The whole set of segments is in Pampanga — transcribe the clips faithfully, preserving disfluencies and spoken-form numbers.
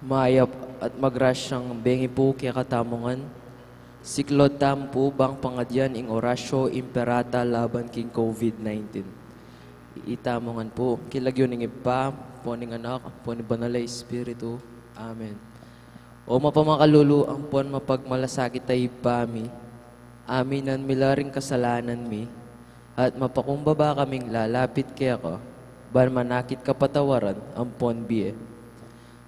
Mayap at magrasyang bengi pu kekatamu ngan. Siklaud tamu pu bang pangadyan ing Oratio Imperata laban king COVID nineteen. Itamu ngan pu, king lagyu ning Ibpa, ampo ning Anak, ampo ning Banal a Espiritu. Amen. O mapamakalulu ampon mapagmalasakit a Ibpa mi, aminan mi la ring kasalanan mi, at mapakumbaba kaming lalapit keka, ban manakit kapatawaran ampon bie.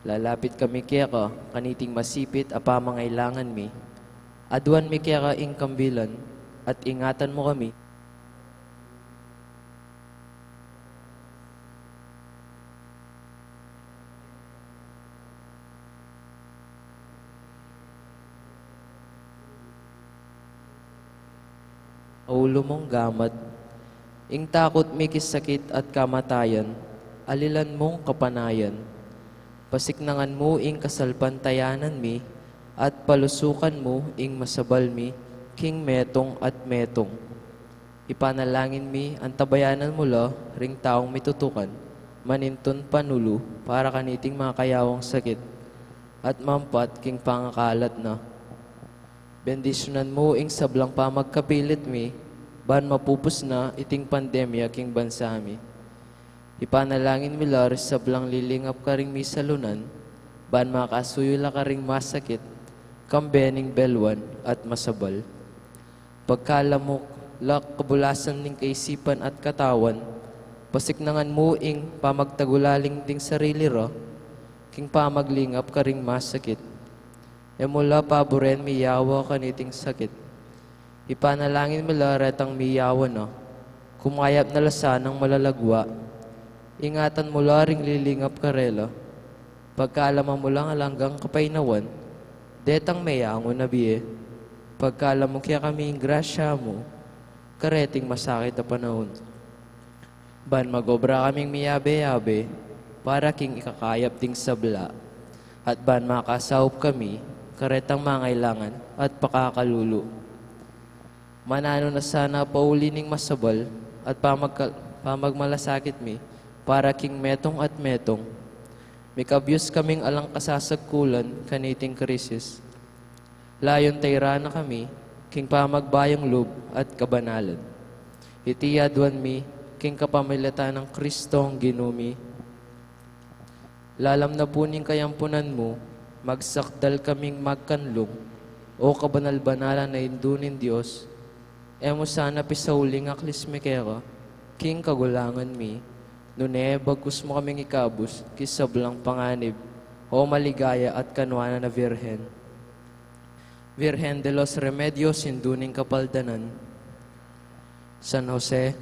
Lalapit kami keka kaniting masipit a pamangailangan mi. Aduan mi keka ing kambilan, at ingatan mu kami. Ulo mung gamat, ing takut mi king sakit at kamatayan, alilan mung kapanayan. Pasiknangan mu ing kasalpantayanan mi, at palusukan mu ing masabal mi king metung at metung. Ipanalangin mi, antabayanan mu la ring taung mitutukan, manintun panulu para kaniting makayawang sakit, at mampat king pangakalat na. Bendisyunan mu ing sablang pamagkapilit mi, ban mapupus na iting pandemya king bansa mi. Ipanalangin mi la ring sablang lilingap karing misalunan, ban makasuyu la karing masakit, kambe ning belwan at masabal. Pagkalamuk la kabulasan ning kaisipan at katawan, pasiknangan mu ing pamagtagulaling ding sarili ra, king pamaglingap karing masakit. E mu la paburen miyawa kaniting sakit. Ipanalangin mi la retang miyawa na, kumayap na la sanang malalagwa. Ingatan mu la ring lilingap karela. Pagkalamuk mu lang alang anggang kapaynawan, detang meyangu na bie. Pagkalamuk kekami ing grasya mu, kareting masakit a panaun. Ban mag-obra kaming miyabe-yabe para king ikakayap ding sabla, at ban makasaup kami karetang mangailangan at pakakalulu. Mananu na sana pauli ning masabal at pamagka-, pamagmalasakit mi para king metung at metung. Mikabyus kaming alang kasasagkulan kaniting krisis. Layun tairan na kami king pamagbayung lub at kabanalan. Iti aduan mi king kapamilatan nang Kristong Ginu mi. Lalam na pu ning kayampunan mu, magsakdal kaming magkanlung, O kabanal-banalan a Indu ning Dios. E mu sana pisauling aklis mi keka king kagulangan mi, nune bagkus mu kaming ikabus king sablang panganib, O maligaya at kanuanan a Virgen. Virgen de los Remedios, Indu ning Kapaldanan, San Jose,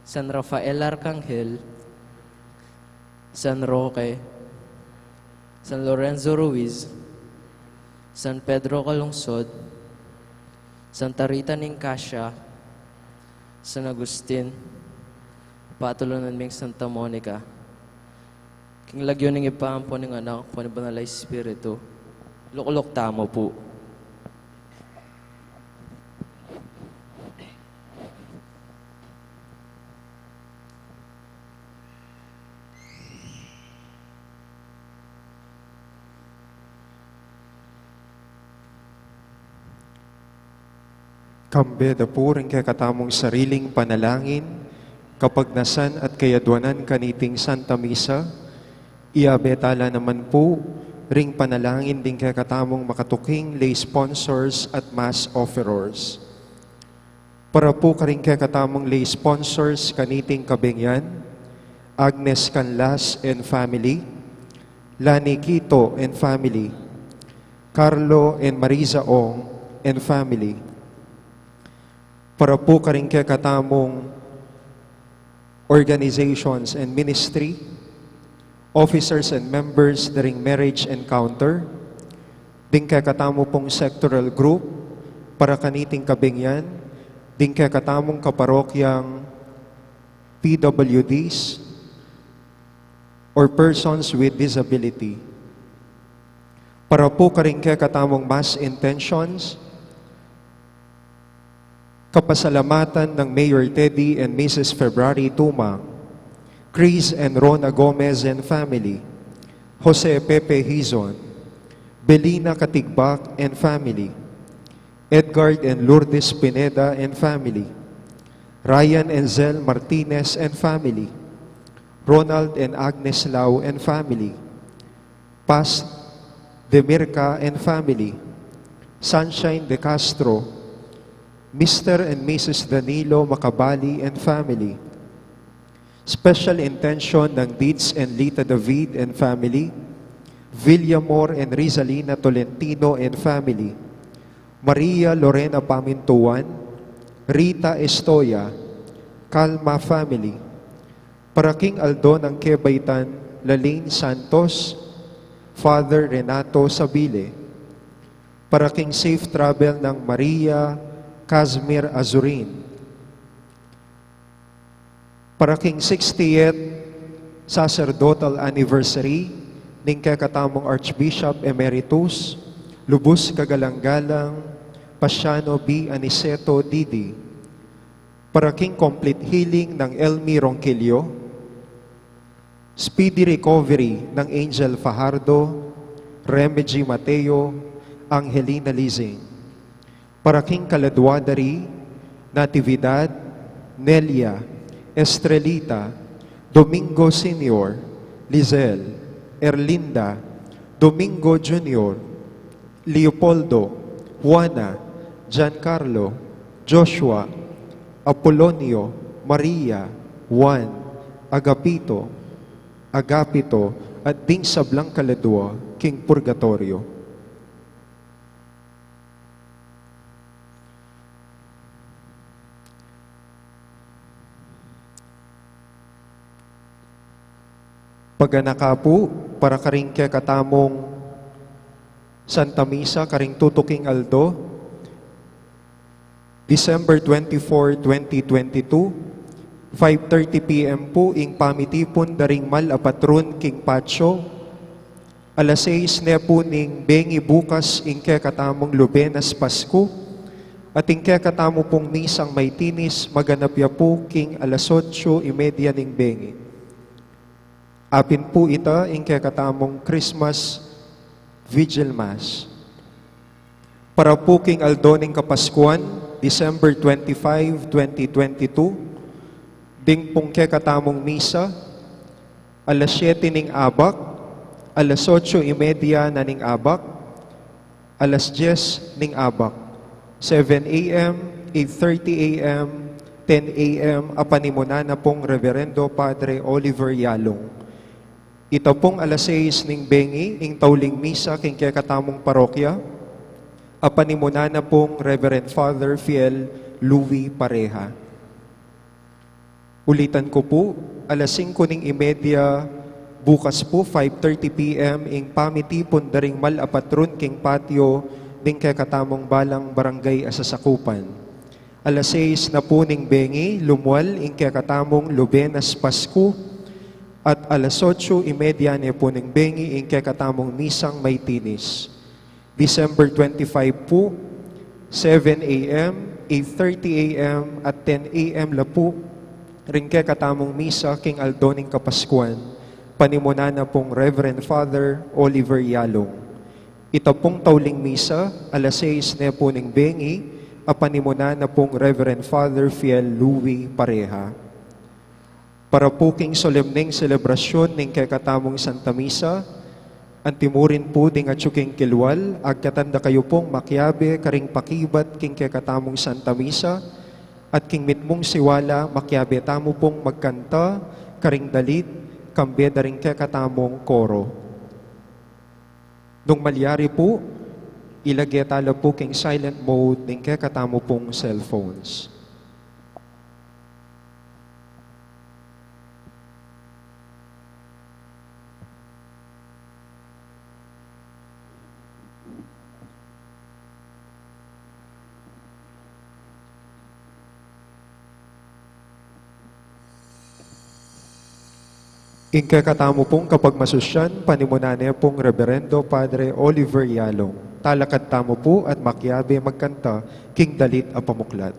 San Rafael Arcangel, San Roque, San Lorenzo Ruiz, San Pedro Calungsod, Santa Rita ning Cascia, San Agustin, patulunan ming Santa Monica. King lagyu ning Ibpa, ampo ning Anak, ampo ning Banal a Espiritu. Lukluk tamu pu. Kambe da pu ring kekatamung sariling panalangin, kapagnasan at kayadwanan kaniting Santa Misa, iabe tala naman pu ring panalangin ding kekatamung makatuking lay sponsors at mass offerers. Para pu karing kekatamung lay sponsors kaniting kabengyan, Agnes Canlas and family, Lani Quito and family, Carlo and Marisa Ong and family. Para pu karing kekatamung organizations and ministry, officers and members ding Marriage Encounter, ding kekatamu pung sectoral group para kaniting kabengyan, ding kekatamung kaparokyang P W Ds, or persons with disability. Para pu karing kekatamung mass intentions, kapasalamatan nang Mayor Teddy and Missus February Tuma, Chris and Rona Gomez and family, Jose Pepe Hizon, Belina Katigbak and family, Edgard and Lourdes Pineda and family, Ryan and Zel Martinez and family, Ronald and Agnes Lau and family, Paz Demirca and family, Sunshine De Castro, Mister and Missus Danilo Macabali and family. Special intention ng Dids and Lita David and family, Villamor and Rizalina Tolentino and family, Maria Lorena Pamintuan, Rita Estoya, Calma family. Para king aldo ng kebaitan, Lalin Santos, Father Renato Sabile. Para king safe travel ng Maria Casimir Azurin. Para king sixtieth sacerdotal anniversary ning kekatamung Archbishop Emeritus, lubus kagalang-galang Pasiano B. Aniceto, D D. Para king complete healing ng Elmi Ronquillo, speedy recovery ng Angel Fajardo, Remedy Mateo, Angelina Lizing. Para king kaladwa da ri, Natividad, Nelia, Estrelita, Domingo Senior, Lizelle, Erlinda, Domingo Junior, Leopoldo, Juana, Giancarlo, Joshua, Apolonio, Maria, Juan, Agapito, Agapito, at ding sablang kaladwa king purgatorio. Paganaka pu para karing kekatamung Santa Misa karing tutuking aldo, December twenty-four, twenty twenty-two, five thirty P M pu ing pamitipun da ring mal a patrun king patio. Alas sais ne pu ning bengi bukas ing kekatamung Lubenas Pasku, at ing kekatamu pung misang maitinis maganap ya pu king alas otso y media ning bengi. Apin pu ita ing kekatamung Christmas Vigil Mass. Para pu king aldo ning Kapaskuan, December twenty-five, twenty twenty-two, ding pung kekatamung misa, alas siyete ning abak, alas otso y media na ning abak, alas dyes ning abak, seven A M, eight thirty A M, ten A M, a panimunan na pung Reverendo Padre Oliver Yalong. Ita pung alas sais ning bengi ing tauling misa king kekatamung parokya, a panimunan na pung Reverend Father Fiel Louis Pareja. Ulitan ku pu, alas singko ning imedya bukas pu, five thirty P M, ing pamitipun da ring mal a patrun king patio ding kekatamung balang barangay a sasakupan. Alas sais na pu ning bengi, lumwal ing kekatamung Lubenas Pasku, at alas otso y media ne pu ning bengi ing kekatamung misang maitinis. December twenty-five pu, seven A M, eight thirty A M, at ten A M la pu, ring kekatamung misa king aldo ning Kapaskuan, panimunan na pung Reverend Father Oliver Yalong. Ita pung tauling misa, alas sais ne pu ning bengi, a panimunan na pung Reverend Father Fiel Louis Pareja. Para pu king solemneng selebrasyun ning kekatamung Santa Misa, antimurin pu ding atyu king kilwal, agkatan da kayu pung makiabe karing pakibat king kekatamung Santa Misa, at king mitmung siwala makiabe tamu pung magkanta karing dalit, kambe da ring kekatamung koro. Nung malyari pu, ilage tala pu king silent mode ning kekatamu pung cellphones. Ing kekatamu pung kapagmasusyan, panimunan ne pung Reverendo Padre Oliver Yalong. Talakad tamu pu at makiabe magkanta king dalit a pamuklat.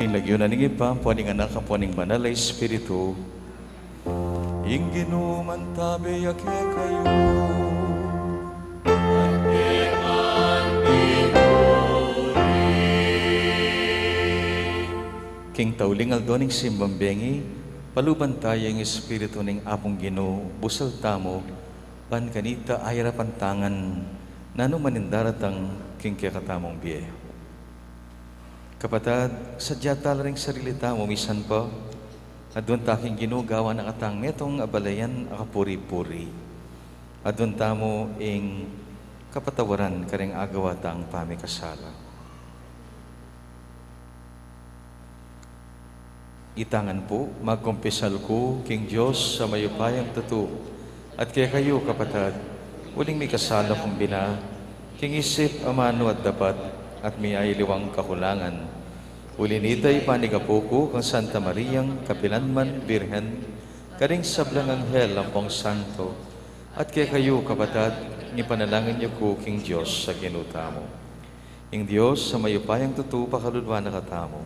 King lagyu na ning Ibpa, ampo ning Anak, ampo ning Banal a Espiritu. Ing Ginu mantabe ya kekayu. King tauling aldo ning simbang bengi, paluban taya ing Espiritu ning Apung Ginu, busal tamu, ban kanita ayarapan tangan nanu man ing daratang king kekatamung bie. Kapatad, sadya tala ring sarili tamu misan pa, aduan ta king Ginu gawan na katang metung a balayan a kapuri-puri. Aduan tamu ing kapatawaran karing agawa tang pamikasala. Ita ngan pu, magkumpisal ku king Dios a mayupayang tutu, at kekayu, kapatad, uling mikasala kung bina, king isip, amanu at dapat, at miyaliwang kakulangan. Uli nita, ipanigapu ku kang Santa Mariang kapilanman Birhen, karing sablang anghel ampong santo, at kekayu, kapatad, ipanalangin yu ku king Dios a Ginu tamu. Ing Dios a mayupayang tutu pakaluluan na katamu.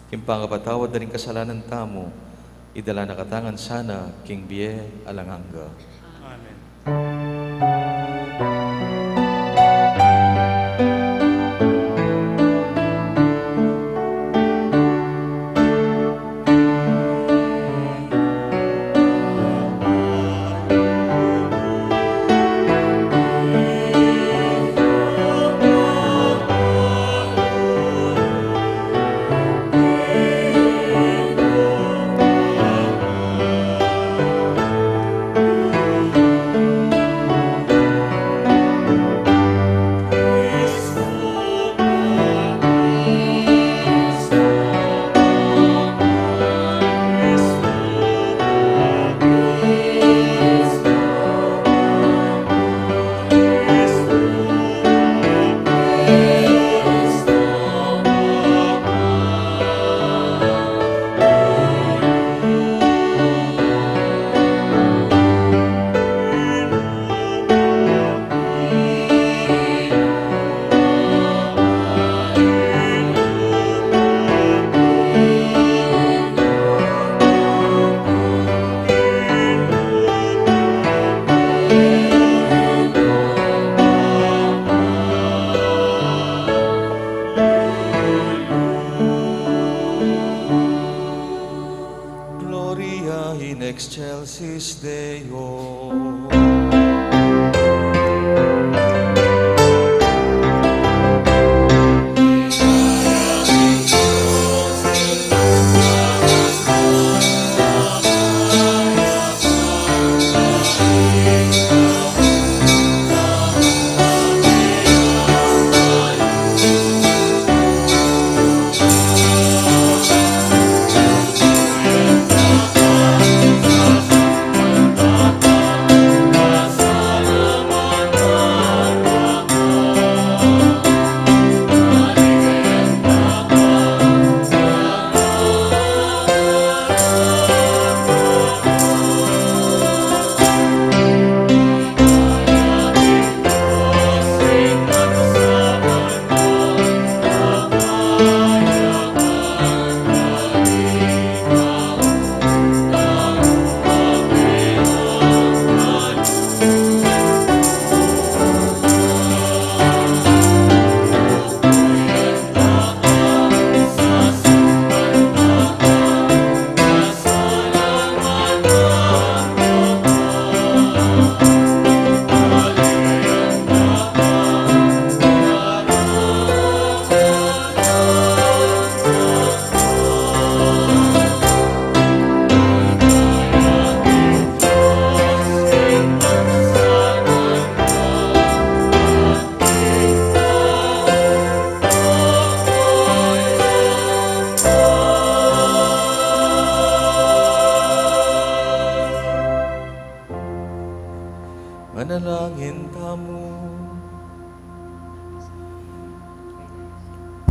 King pangapatawad da ring kasalanan tamu, idala na katamu ngan sana king bie alang angga. Amen.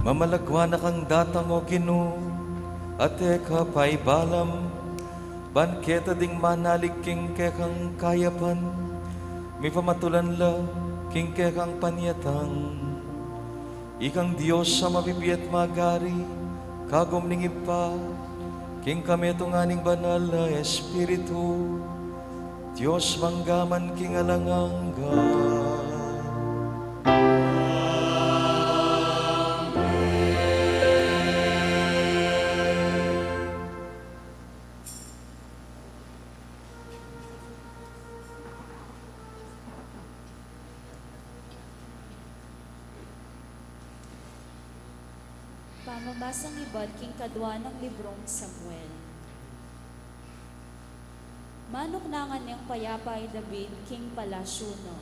Mamalagwa na kang datang, O Ginu, at e ka paibalam, ban keta ding manalig king kekang kayapan, mipamatulan la king kekang panyatang. Ikang Dios a mabibie at magari, kagum ning Ibpa, king kamitungan ning Banal a Espiritu, Dios mangga man king alang angga. Pamabasang ibat king kadua nang librong Samuel. Manuknangan neng payapa i David king palasyu na.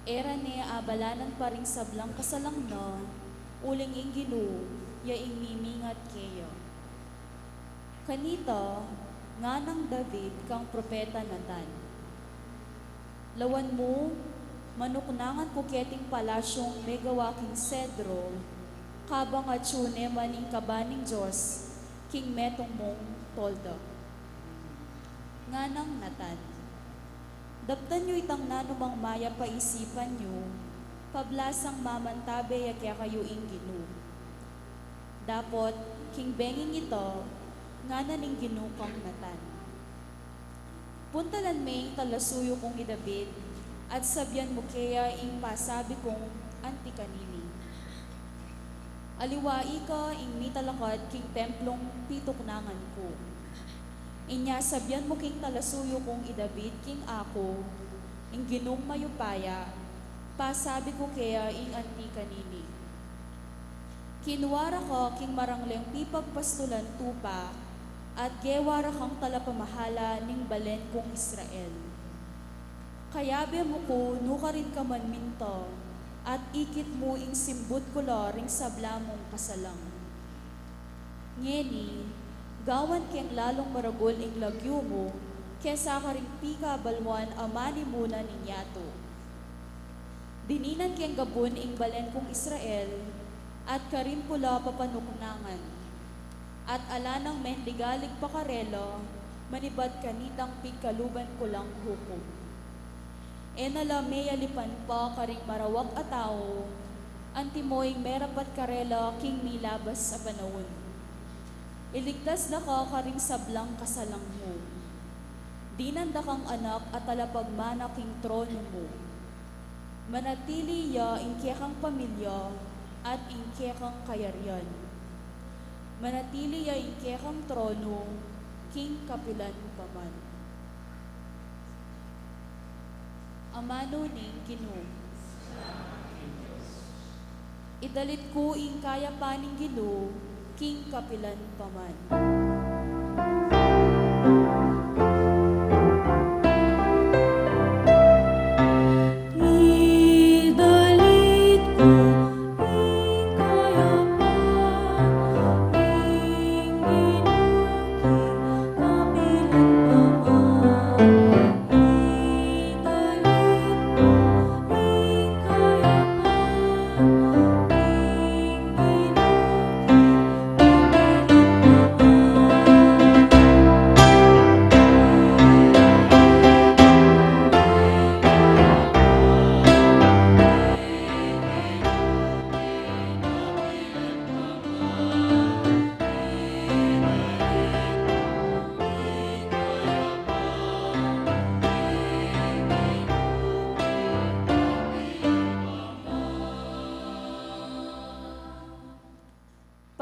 E ra ne abalanan pa ring sablang kasalang na, uling ing Ginu ya ing mimingat keya. Kanita, nganang David kang propeta Natan, "Lawan mu, manuknangan ku keting palasyung megawa king sedro, kabang atyu ne man ing kaba ning Dios king metung mung tolda." Nganang Natan, "Daptan yu itang nanumang mayap a isipan yu, pablasang mamantabe ya kekayu ing Ginu." Dapot king benging ita, ngana ning Ginu kang Natan, "Puntalan me ing talasuyu kung i David, at sabian mu keya ing pasabi kung anti kanini. Aliwa ika ing mitalakad king templung pituknangan ku. Inya sabian mu king talasuyu kung i David king aku, ing Ginung mayupaya, pasabi ku keya ing anti kanini. Kinua ra ka king marangleng pipagpastulan tupa, at gewa ra kang talapamahala ning balen kung Israel. Kayabe mu ku nukarin ka man minta, at ikit mu ing simbut ku la ring sabla mung kasalang. Ngeni, gawan keng lalung maragul ing lagyu mu kesa karing pikabalwan a manimuna ning yatu. Dininan keng gabun ing balen kung Israel, at karin ku la papanuknangan, at ala nang menligalig pa karela manibat kanitang pigkaluban ku lang hukum. E na la meyalipan pa karing marawak a tau, antimo ing merapat karela king milabas a panaun. Iligtas da ka karing sablang kasalang mu. Dinan da kang anak a talapagmana king trono mu. Manatili ya ing kekang pamilya at ing kekang kayarian. Manatili ya ing kekang trono king kapilan pa man." Amanu ning Ginu. Idalit ku ing kayapan ning Ginu king kapilan pa man. Idalit ku ing kayapan ning Ginu king kapilan pa man.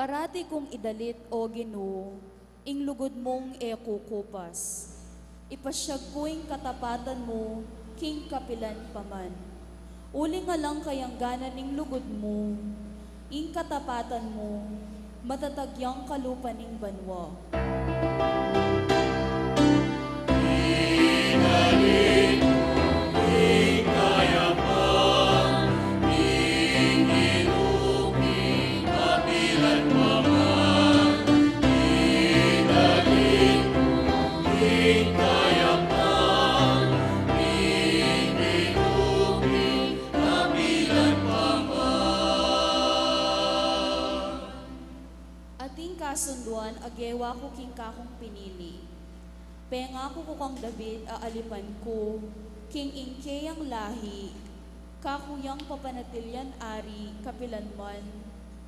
Parati kung idalit, O Ginu, ing lugud mung e kukupas. Ipasiag ku ing katapatan mu king kapilan pa man. Uling alang kayangganan ning lugud mu, ing katapatan mu, matatag yang kalupa ning banua. kasunduan a gewa ku king kakung pinili. Pengaku ku kang David a alipan ku, king ing keyang lahi, kaku yang papanatilian ari kapilanman,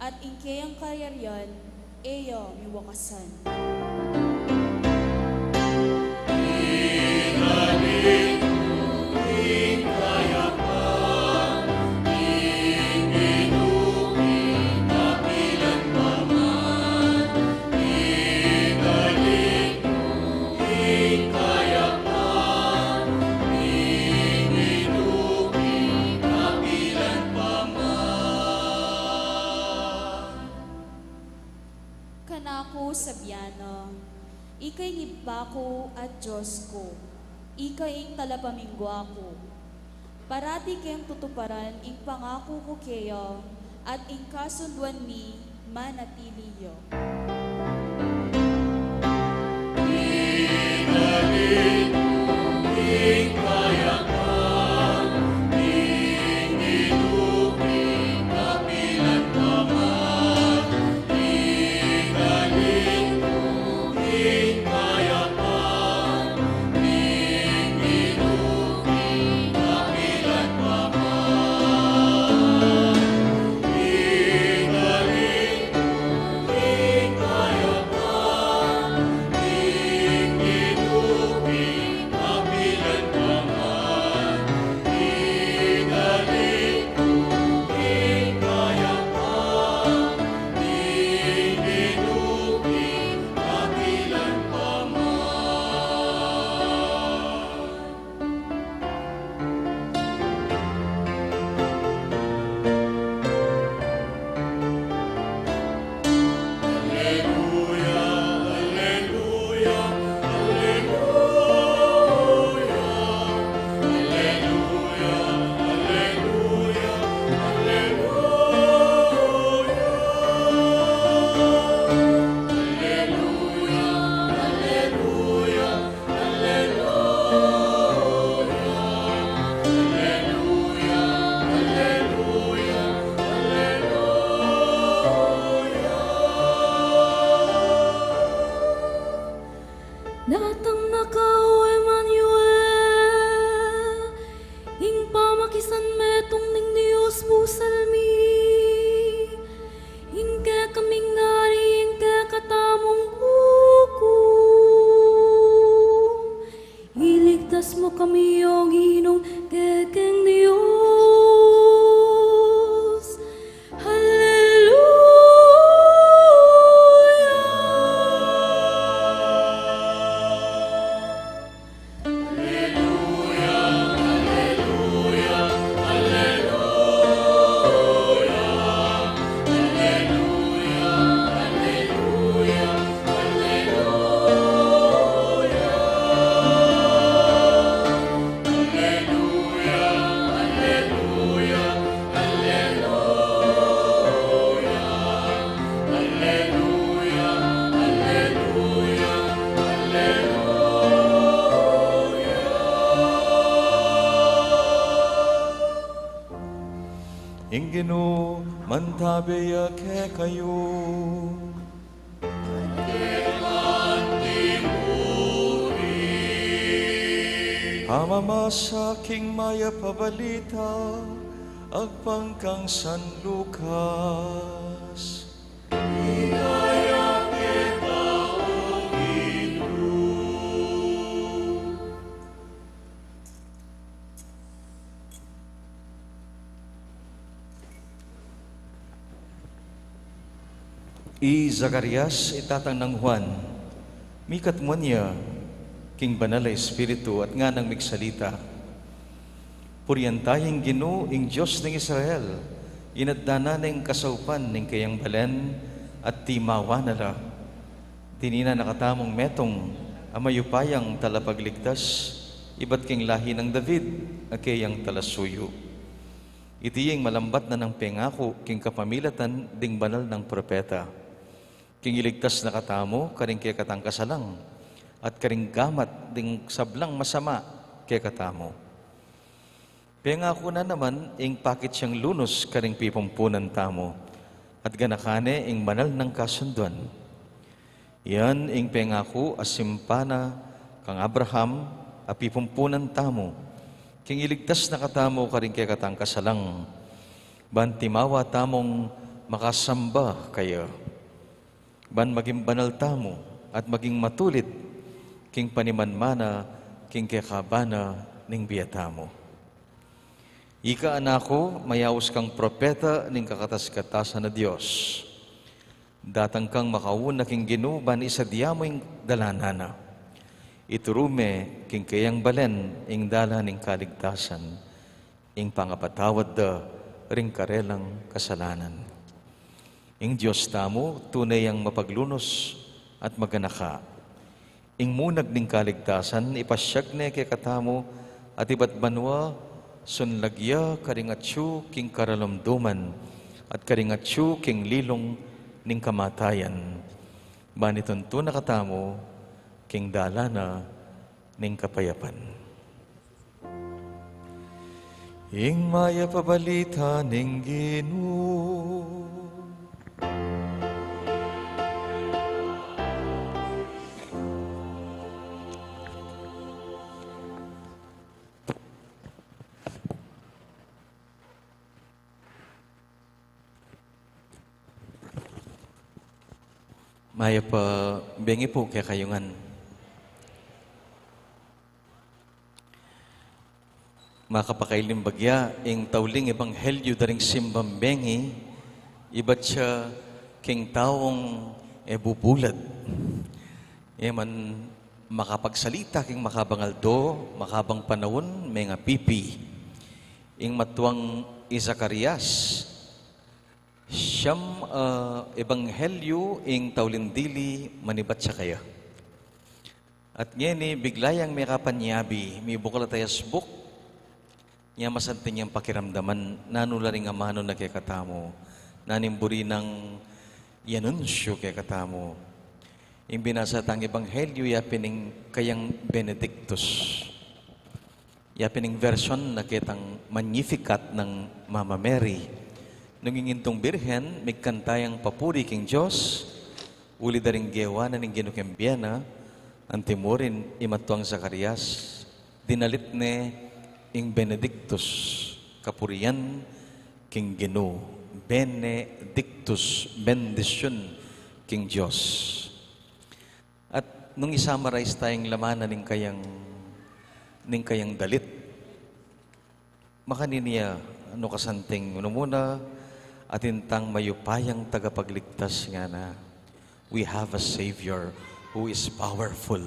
at ing keyang kayarian e ya miwakasan. Kanaku sabian na, Ika ing Ibpa ku at Dios ku, ika ing talapamingwa ku. Parati keng tutuparan ing pangaku ku keya, at ing kasunduan mi manatili ya. Datang na ka, O Emmanuel, ing pamakisan metung ning Dios pusal mi. Ing kekaming nari, ing kekatamung buku. Iligtas mu kami, O Ginung kekeng Dios. Haleluya. Ing Ginu mantabe ya kekayu. Pamamasa king Mayap a Balita agpang kang San Lucas. I Zacarias, i tatang nang Juan, mikatmuan ya king Banal a Espiritu at nganang migsalita: Purian taya ing Ginu, ing Dios ning Israel, inaddanan ne ing kasaupan ning keyang balen at timawa na la. Tininan na katamung metung a mayupayang talapagligtas, ibat king lahi nang David a keyang talasuyu. Iti ya ing malambat na nang pengaku king kapamilatan ding banal nang propeta, king iligtas na katamu karing kekatang kasalang, at karing gamat ding sablang masama kekatamu. Pengaku na naman ing pakit yang lunus karing pipumpunan tamu, at ganakan ne ing banal nang kasunduan. Yan ing pengaku a simpa na kang Abraham a pipumpunan tamu, king iligtas na katamu karing kekatang kasalang, ban timawa tamung makasamba kaya, ban maging banal tamu at maging matulid king panimanmana king kekabana ning bie tamu. Ika, anak ku, mayaus kang propeta ning kakatas-katasan a Dios. Datang kang makauna king Ginu ban isadia mu ing dalanan na. Ituru me king kayang balen ing dalan ning kaligtasan, ing pangapatawad da ring karelang kasalanan. Ing Dios tamu tune yang mapaglunus at maganaka. Ing munag ning kaligtasan ipasyag ne kekatamu at ibat banua, sunlag ya karing atyu king karalumduman at karing atyu king lilung ning kamatayan, ban ituntu na katamu king dalan na ning kapayapan. Ing mayap a balita ning Ginu. Mayap a bengi pu kekayu ngan. Makapakailing bagya ing tauling ebanghelyu da ring simbang bengi, ibat ya king taung e bubulad. E man makapagsalita king makabang aldo, makabang panaun, mengapipi. Ing matuang i Zacarias, siyam a ebanghelyu ing tauling dili manibat ya kaya. At ngeni, bigla yang mekapanyabi, mibuklat a Facebook, nya masanting yang pakiramdaman, nanu la ring amanu na kekatamu, nanu ing buri nang ianunsyu kekatamu. Ing binasa tang ebanghelyu, ya pin ing kayang Benedictus. Ya pin ing version na ketang Magnificat nang Mama Mary. Nung ing Indung Birhen, migkanta yang papuri king Dios, uli da ring gewa na ning Ginu king bie na, antimurin i matuang Zacarias, dinalit ne ing Benedictus, kapurian king Ginu, Benedictus, bendisyun king Dios. At nung i-summarize taya ing laman na ning kayang, ning kayang dalit, makanini ya, anu, kasanting, nung muna, atin tang mayupayang tagapagligtas ngana. We have a Savior who is powerful.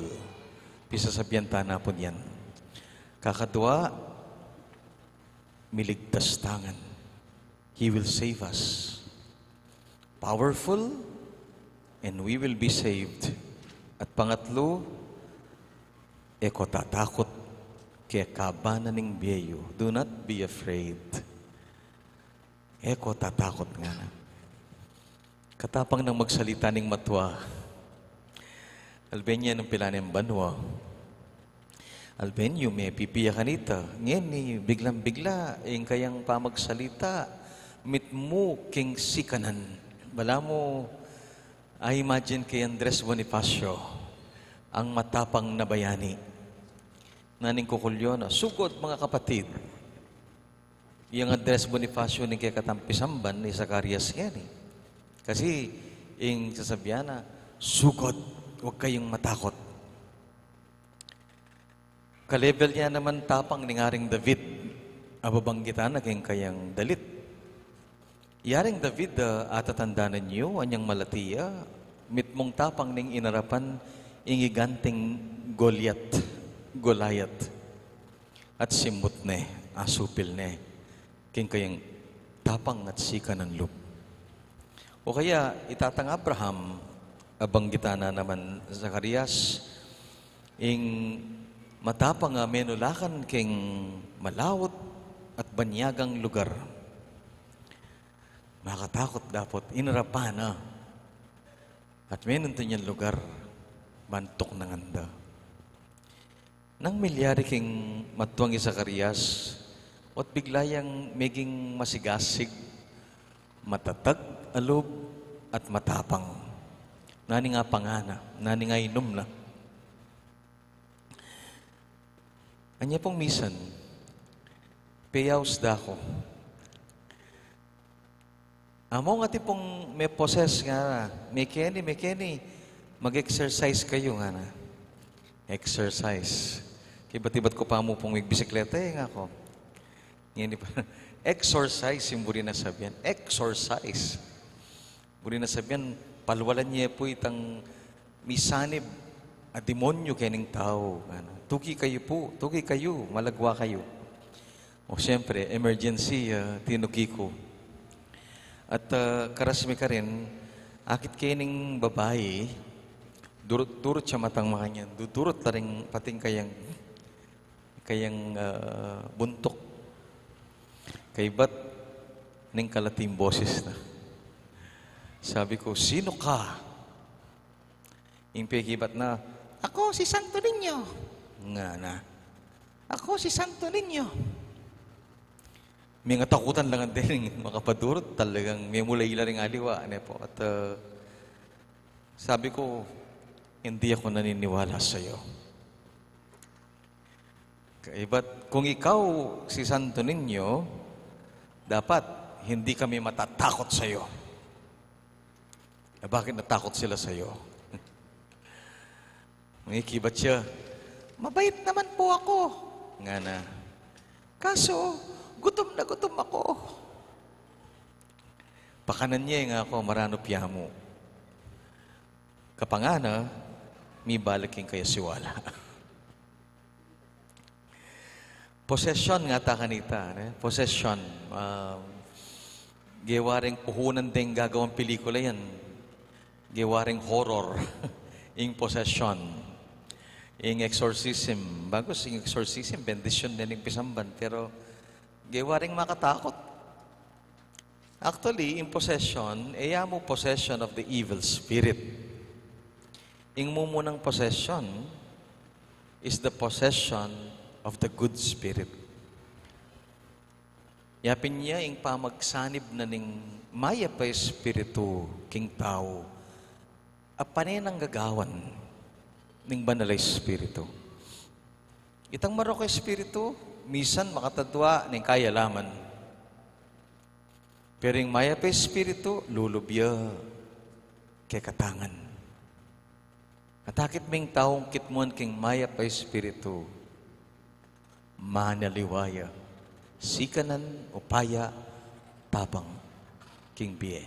Pisasabian tana pun yan. Kakadua, miligtas ta ngan. He will save us. Powerful, and we will be saved. At pangatlu, e ko tatakut kekabana ning bie yu. Do not be afraid. E ko tatakut ngana. Katapang nang magsalita ning matua, alben ya nung pilan yang banua. Alben yu, mepipi ya kanita. Ngeni, biglang-bigla, ing kayang pamagsalita, mitmu king sikanan. Balamu, a-imagine ke i Andres Bonifacio, ang matapang na bayani. Nanu ing kukulyu na, "Sugod, mga kapatid." Yang Andres Bonifacio ning kekatang pisamban i Zacarias ngeni. Kasi, ing sasabian na, "Sugod, wag kayung matakut." Ka-level ya naman tapang ning Aring David, a babanggitan na king kayang dalit. I Aring David, a, atatandanan yu, anyang malati ya, mitmung tapang ning inarapan ing giganting Goliat, Goliath. At simut ne, asupil ne, king kayang tapang at sikanan lub. O kaya, i Tatang Abraham, a banggitan na naman Zacarias, ing matapang a menulakan king malaut at banyagang lugar. Makatakut dapot, inarapan na. At menuntun yang lugar, bantuk na nganda. Nang milyari king matuang i Zacarias, ot bigla yang meging masigasig, matatag a lub, at matapang. Nani nga pangana, nani nga inum na. Anya pung misan, peyaus da ku. Among atin pung me-possess, ngana, "Mekeni, Mekeni, mag-exercise kayu," ngana. Exercise. Kaibat-ibat ku pa mu pung migbisikleta, e, ngaku. Ngeni pa, exercise ing buri nang sabian. Exercise. Buri nang sabian, palwalan ye pu itang misanib a demonyu kening tau, ngana. Tuki kayu pu, tuki kayu, malagwa kayu. O, siyempre, emergency, ah, tinuki ku. At, ah, karas mi karin, akit kening babai, durut-durut ya matang makanyan, dudurut la ring pating kayang, kayang, ah, buntuk. Kaibat ning kalating boses na. Sabi ku, "Sino ka?" Ing pekibat na, "Ako si Santo Niño," ngana. "Ako si Santo Niño." Mengatakutan la ngan deng makapadurut, talagang memula ila ring aliwa, ne pu. At, ah, sabi ku, "Hindi ako naniniwala sayo." Kaibat, kung ikaw si Santo Niño, dapat hindi kami matatakot sayo. Eh, bakit natakot sila sayo? Mangikibat siya, "Mabait naman po ako," ngana. "Kaso, gutom na gutom ako." "Pakanan ye," ngaku, "maranup ya mu." Kapangana, mibalik ing kayang siwala. Possession ngata kanita, ne? Possession. Ah, gewa ring puhunan deng gagawang pelikula yan. Gewa ring horror. Ing possession. Ing exorcism. Bagus, ing exorcism, bendisyun ne ning pisamban. Pero gewa ring makatakut. Actually, ing possession, e ya mu possession of the evil spirit. Ing mumunang possession is the possession of the good spirit. Ya pin ya ing pamagsanib na ning mayap a espiritu king tau a pane nang gagawan ning Banal a Espiritu. Itang marok a espiritu, misan makatadwa ning kayalaman. Pero ing mayap a espiritu, lulub ya kekatangan. At akit ming taung kitmuan king mayap a espiritu, manaliwa ya, sikanan, upaya, tapang, king bie.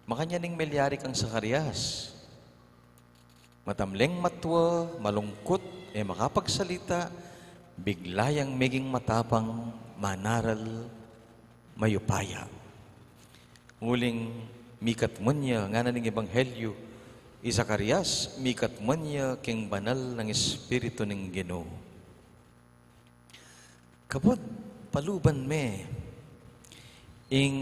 Makanyan ing milyari kang Zacarias. Madamleng matua, malungkut, e makapagsalita, bigla yang meging matapang, manaral, mayupaya. Uling mikatmu ya, ngana ning Ebanghelyu, i Zacarias, mikatmu ya king banal nang Espiritu ning Ginu. Kapud, paluban me ing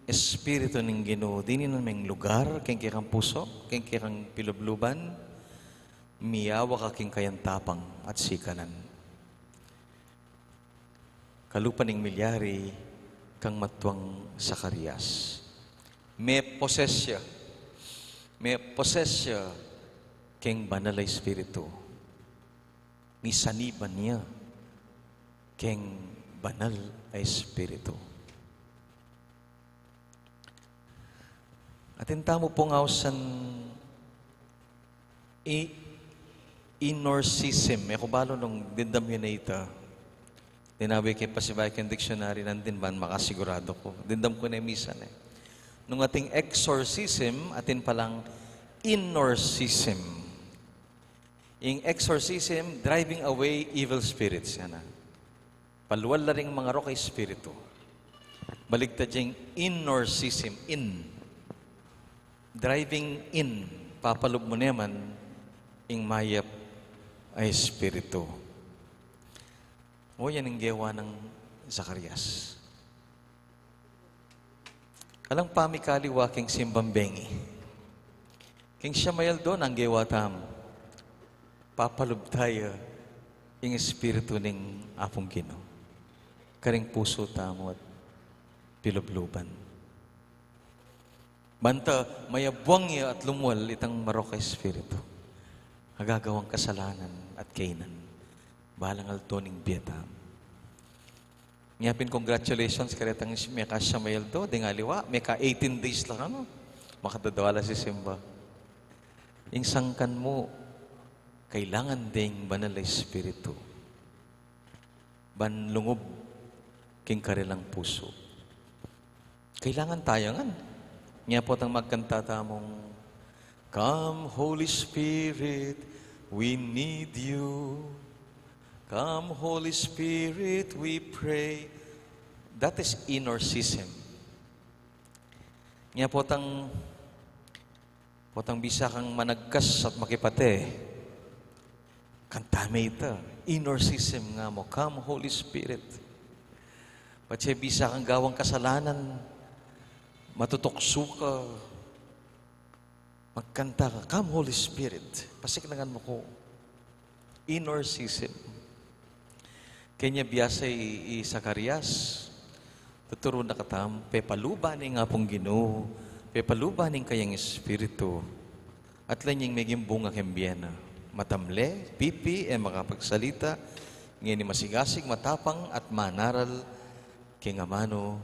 Espiritu ning Ginu, dininan meng lugar king kekang pusu, king kekang pilubluban, miyawa ka king kayang tapang at sikanan. Kalupa ning milyari kang matuang Zacarias. Me-possess ya. Me-possess ya king Banal a Espiritu. Misaniban ya king Banal a Espiritu. Atin tamu pung ausan i-, inorsisim. E ku balu nung dimdam yu na ita. Dinawe ke pasibayu king dictionary nandin ban makasiguradu ku. Dimdam ku ne misan e. Nung ating exorcism, atin palang inorsisim. Ing exorcism, driving away evil spirits. Yan na. Palwal la ring mangarok a espiritu. Baligtad ya ing inorsisim, in. Driving in, papalub mu ne man ing mayap a espiritu. O, yan ing gewa nang Zacarias. Alang pamikaliwa king simbang bengi. King siam a aldo nang gewa tamu, papalub taya ing Espiritu ning Apung Ginu karing pusu tamu at pilubluban. Banta mayabuang ya at lumual itang marok a espiritu. Agagawang kasalanan at kainan. Balang aldo ning bie tamu. Nya pin, congratulations karetang meka siyam a aldo, deng aliwa, meka eighteen days la kanu. Makadadawa la sisimba. Ing sangkan mu, kailangan deng Banal a Espiritu ban lungub king karelang pusu. Kailangan taya ngan. Nya potang magkanta tamung, "Come, Holy Spirit, we need you. Come, Holy Spirit, we pray." That is inorcism. Nya potang Potang bisa kang managkas at makipate. Kanta me ita, inorcism nga mu, "Come, Holy Spirit." Patse bisa kang gawang kasalanan, matutuksu ka, magkanta ka, "Come, Holy Spirit, pasiknangan mu ku." Inorcism. Kenya biasa i, i Zacarias, tuturu na katam, pepaluban ning Apung Ginu, pepaluban ning kayang Espiritu, at la nyang meging bunga keng bie na. Matamle, pipi, e makapagsalita, ngeni masigasig, matapang, at manaral keng amanu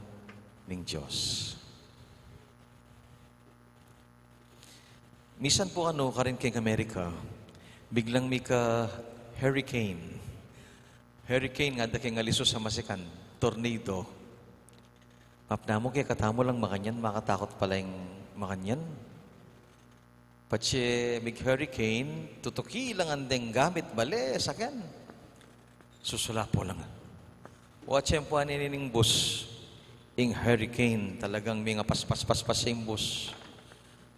ning Dios. Misan pu kanu karin keng Amerika, biglang mika hurricane. Hurricane, ngana da keng alisu a masikan, tornado. Mapna mu kekatamu lang makanyan, makatakut pala ing makanyan. Patse mig-hurricane, tutuki la ngan deng gamit, bale, sakyan. Susulapo la ngan. Wa, tiyempuan ini ning bus, ing hurricane, talagang mingapaspas-paspas ing bus.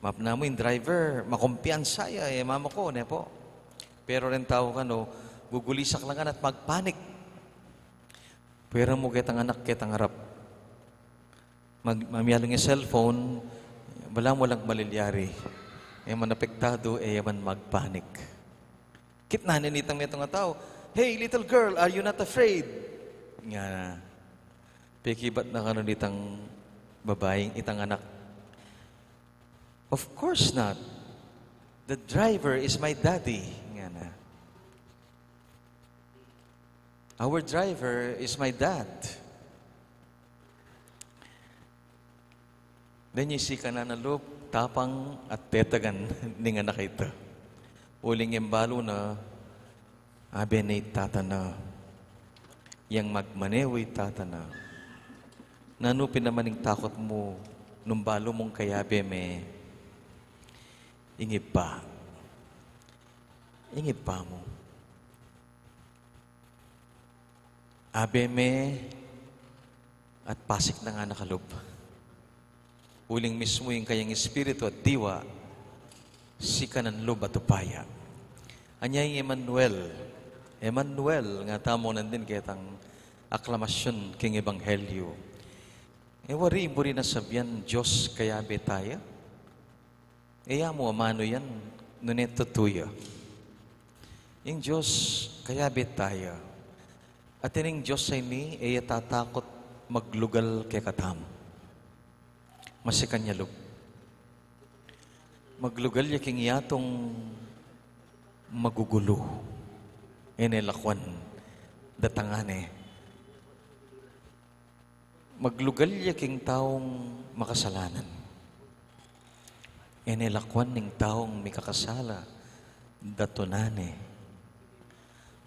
Mapna mu ing driver, makumpiyansa ya, e mamakune pu. Pero reng tau kanu, gugulisak la ngan at magpanik. Pwera mu ketang anak ketang arap. Mag-, mamialang ya cellphone, balamu alang malilyari. E man apektadu, e ya man magpanik. Kitnan ne nitang metung a tau, "Hey, little girl, are you not afraid?" Ngana. Pekibat na kanu nitang babaing, itang anak, "Of course not. The driver is my daddy," ngana. "Our driver is my dad." Deng isikan na lub, tapang at tetagan ning anak a ita. Uling imbalu na, abe ne i tata na. Yang magmaneho i tata na. Nanu pin naman ing takut mu, nung balu mung kayabe me ing Ibpa. Ing Ibpa mu. Abe me at pasiknangan na ka lub. Uling mismu ing kayang Espiritu at Diwa, sikanan lub at upaya. Anya ing Emmanuel. Emmanuel, ngana tamu nandin ketang aklamasyun king Ebanghelyo. E wari buri na sabian Dios kayabe taya? E ya mu amanu yan, nune tutu ya. Ing Dios kayabe taya. At ining Dios a ini, e ya tatakut maglugal kekatamu. Masikan ya lub. Maglugal ya king yatung magugulu. E ne lakwan, datangan ne. Maglugal ya king taung makasalanan. E ne lakwan ning taung mikakasala, datunan ne.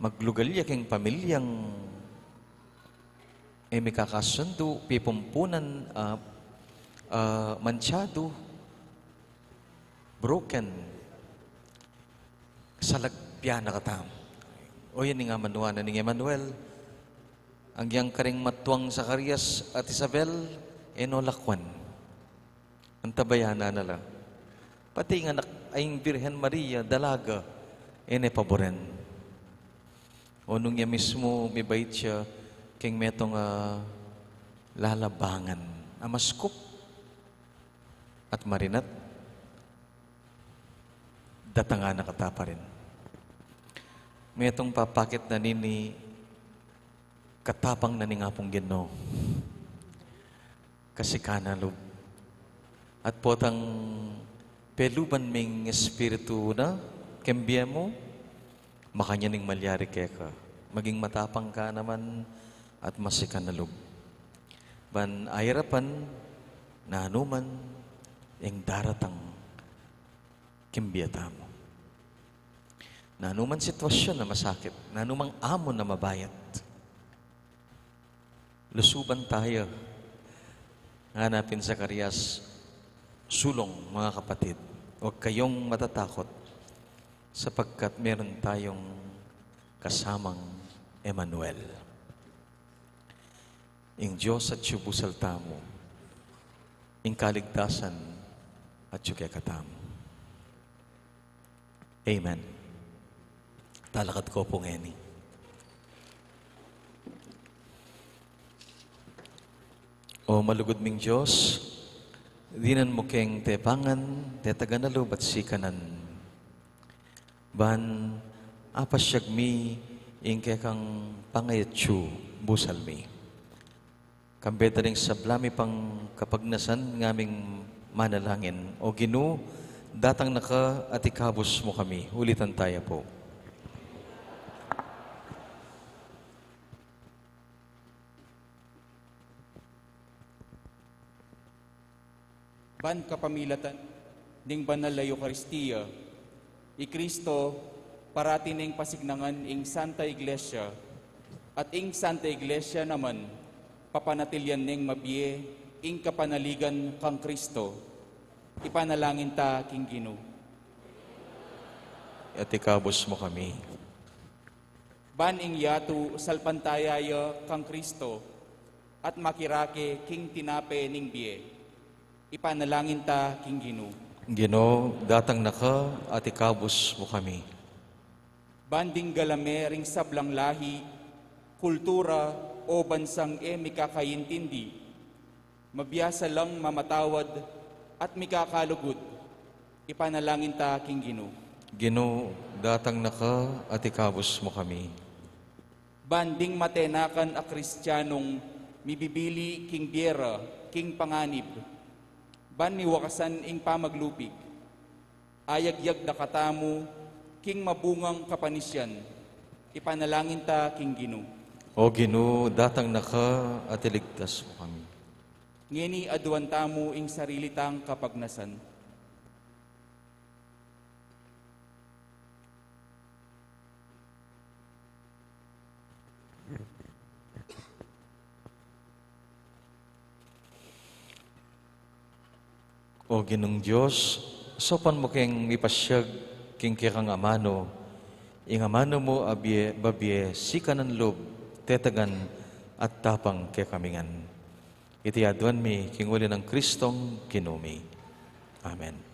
Maglugal ya king pamilyang e mikakasundu, pipumpunan, ah, ah, mansyadu, broken, salagpian na katamu. O yan ing amanuan na ning Emmanuel. Agyang karing matuang Zacarias at Isabel, e no lakwan. Antabayanan na la. Pati ing anak a ing Birhen Maria, dalaga, e ne paburen. O nung ya mismu mibait ya king metung a lalabangan a maskup at marinat, datangan na kata pa rin. Metung papakit na nini katapang na ning Apung Ginu. Kasikan na lub. At potang peluban ming Espiritu na, keng bie mu, makanyan ing malyari keka, maging matapang ka naman at masikan a lub. Ban ayarapan, nanu man ing daratang king bie tamu. Nanu man sitwasyun a masakit, nanu mang amon a mabayat. Lusuban taya. Ngana pin Zacarias, sulung, mga kapatid, huwag kayong matatakot, sapagkat meron tayong kasamang Emmanuel. Ing Dios atyu busal tamu, ing kaligtasan atyu kekatamu. Amen. Talakad ko pu ngeni. O malugud ming Dios, dinan mu keng tepangan, tetagan a lub at sikanan. Ban apasyag mi ing kekang pangayatyu busal mi. Kambe da ring sabla mi pang kapagnasan ngaming manalangin. O Ginu, datang na ka at ikabus mu kami. Ulitan taya pu. Ban kapamilatan ning banal a Eukaristia, i Kristo parati neng pasignangan ing Santa Iglesia, at ing Santa Iglesia naman papanatilyan neng mabie ing kapanaligan kang Kristo. Ipanalangin ta king Ginu. At ikabus mu kami. Ban ing yatu salpantaya ya kang Kristo, at makirake king tinape ning bie. Ipanalangin ta king Ginu. Ginu, datang na ka at ikabus mu kami. Ban ding galame ring sablang lahi, kultura, o bansang e mikakaintindi, mabiasa lang mamatawad at mikakalugud. Ipanalangin ta king Ginu. Ginu, datang na ka at ikabus mu kami. Ban ding matenakan a Kristianong mibibili king bie ra king panganib, ban miwakasan ing pamaglupig, ayagyag da katamu king mabungang kapanisian. Ipanalangin ta king Ginu. O Ginu, datang na ka at iligtas mu kami. Ngeni aduan tamu ing sarili tang kapagnasan. O Ginung Dios, saupan mu keng mipasyag king kekang amanu, ing amanu mu a bie, babie, sikanan lub, tetagan, at tapang kekami ngan. Iti aduan mi king uli nang Kristong Ginu mi. Amen.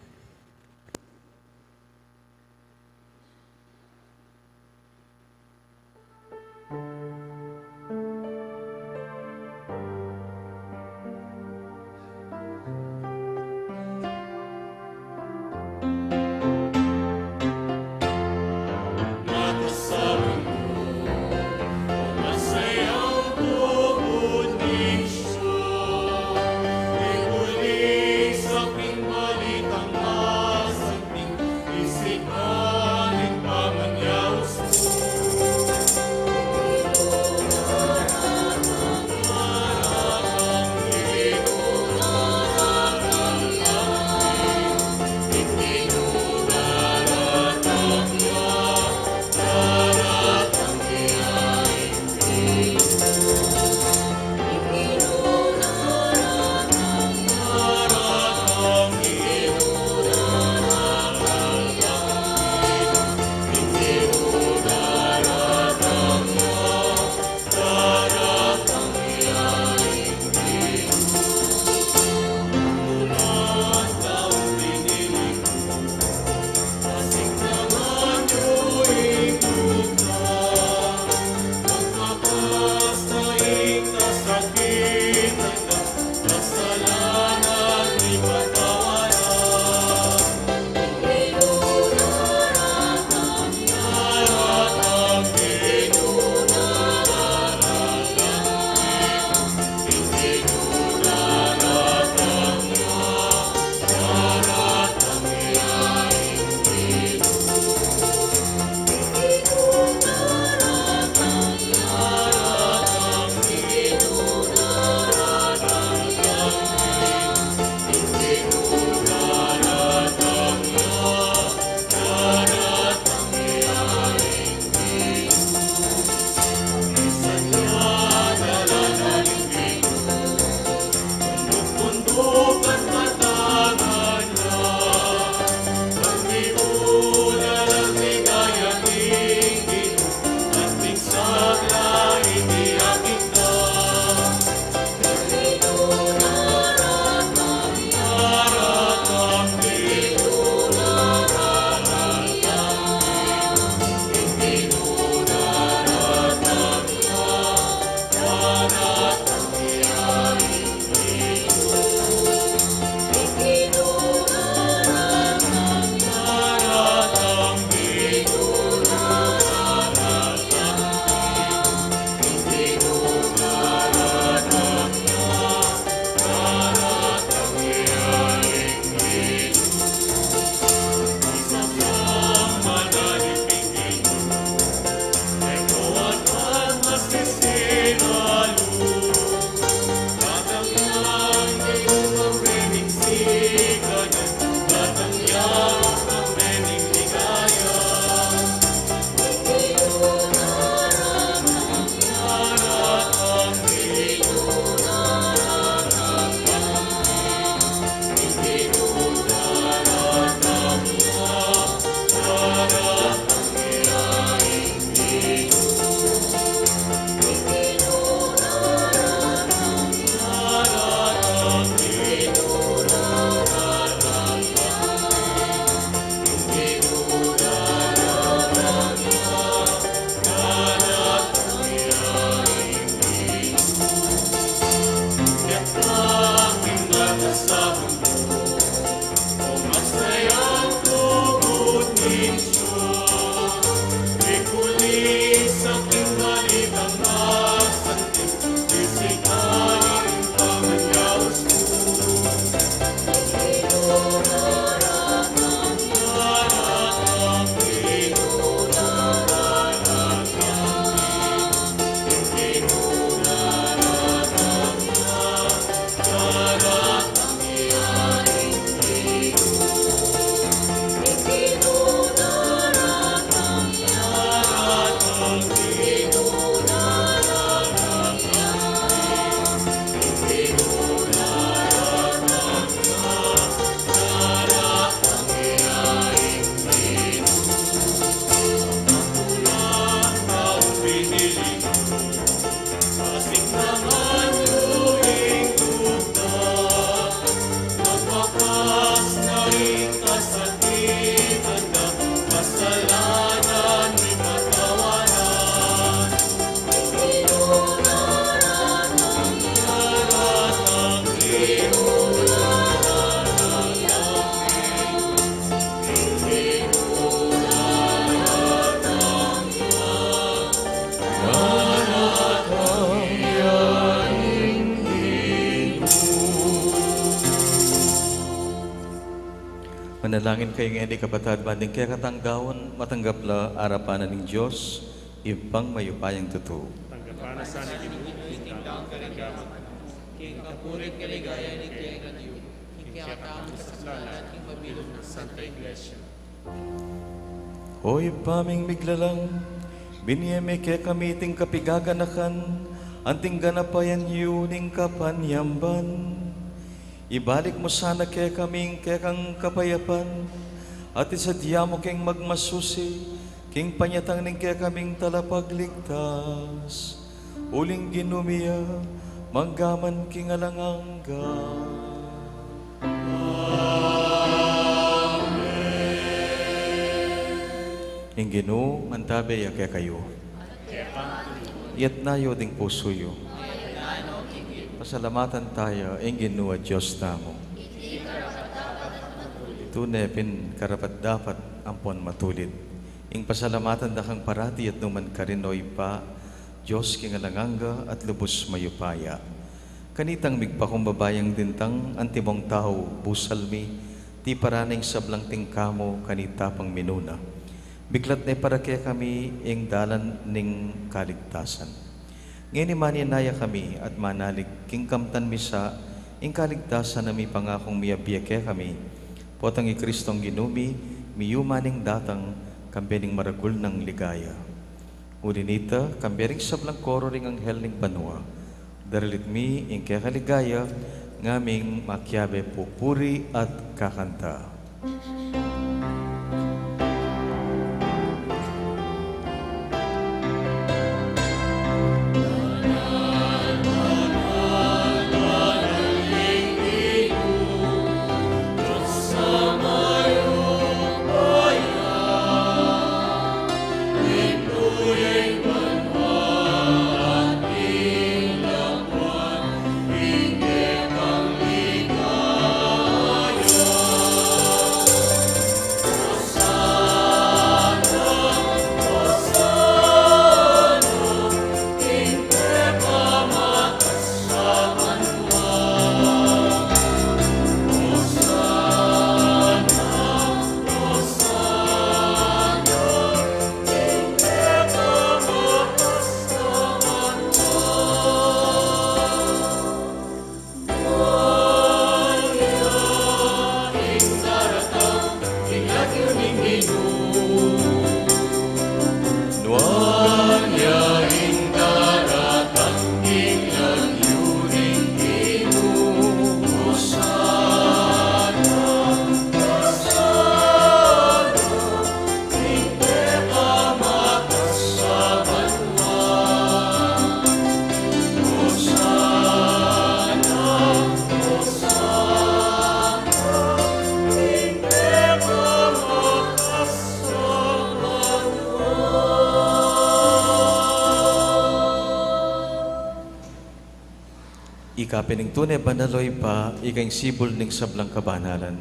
Manalangin kayu ngeni, kapatad, ban ding kekatang gawan matanggap la arapan na ning Dios, Ibpang mayupayang tutu. Tanggapan na sa ning Ginu ing daun kekatang gawan, king kapurian at kaligayan ning Kayang Anak, king kekatamung kasaplalan, king mabilug nang Santa Iglesia. O Ibpa ming miglalang, binie me kekami iting kapigaganakan, anting ganapan yu ning kapanyamban. Ibalik mu sana kekami ing kekang kapayapan, at isadya mu keng magmasusi king panyatang ning kekaming Talapagligtas. Uling Ginu mi ya, mangga man king alang angga. Amen. Ing Ginu mantabe ya kekayu. Itas yu ding pusu yu. Pasalamatan taya ing Ginu a Dios tamu. Tune pin karapat-dapat ampon matulid ing pasalamatan da kang parati at nukarin man, O Ibpa, Dios king alang angga at lubus mayupaya. Kanitang migpakumbaba yang dintang antimong tau, busal mi, tiparan ing sablang tingka mu kanita pang minuna. Biklat ne para kekami ing dalan ning kaligtasan. Ngeni manenaya kami at manalig king kamtan mi sa ing kaligtasan a mipangakung miyabie kekami, potang i Kristong Ginu mi, miyuman ing datang, kambe ning maragul nang ligaya. Uli nita, kambe ring sablang koro ring anghel ning banua, daralit mi ing keka ligaya, ngaming makiabe pupuri at kakanta. Ika pin ing tune banal, O Ibpa, ika ing sibul ning sablang kabanalan.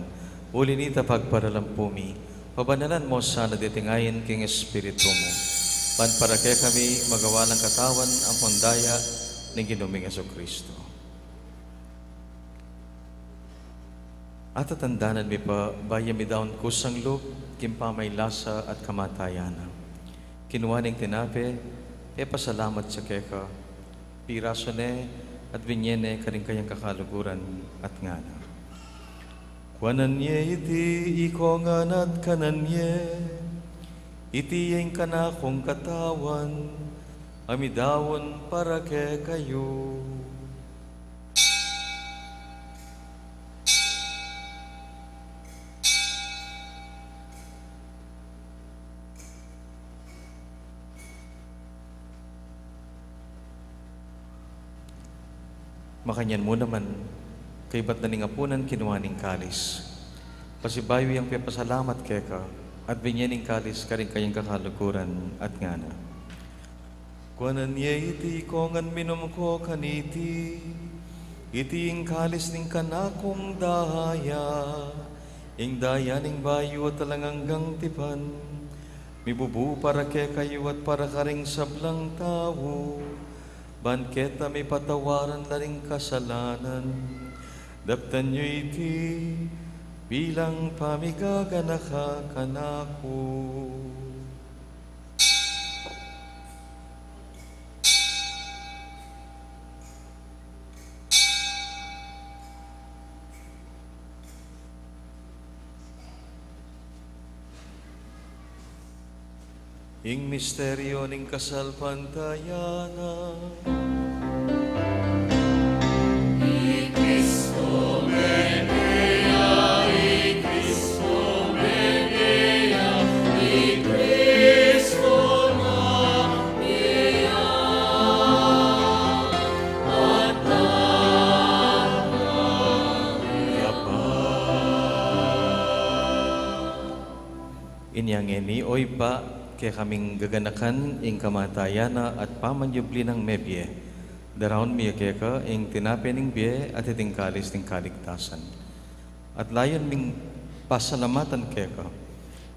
Uli nita pagparalampu mi, pabanalan mu sana diting ayin king Espiritu mu, ban para kekami magawa lang katawan ampon daya ning Ginu ming Jesucristo. At tatandanan mi pa, bayu ya midaun kusang lub king pamaylasa at kamatayan na, kinua ne ing tinape, pepasalamat ya keka, pirasu ne at binye ne karing kayang kakaluguran at ngana: Kuanan ye iti ikong ngan at kanan ye, iti ya ing kanakung katawan a midaun para kekayu. Makanyan mu naman, kaybat na ning apunan, kinua ne ing kalis, pasibayu yang pepasalamat keka, at binye ne ing kalis karing kayang kakaluguran at ngana: Kuanan ye iti ikong ngan, minum ko kaniti, Iti ing kalis ning kanakung daya, ing daya ning bayu at alang anggang tipan, mibubu para kekayu at para karing sablang tau, ban keta mipatawaran la ring kasalanan. Daptan yu iti bilang pamigaganaka kanaku. Ing misteryo ning kasalpantayanan. Inya ngeni, o Ibpa, kekaming gaganakan ing kamatayan na at pamanyubli nang mebie, daraun mi ya keka ing tinape ning bie at iting kalis ning kaligtasan. At layun ming pasalamatan keka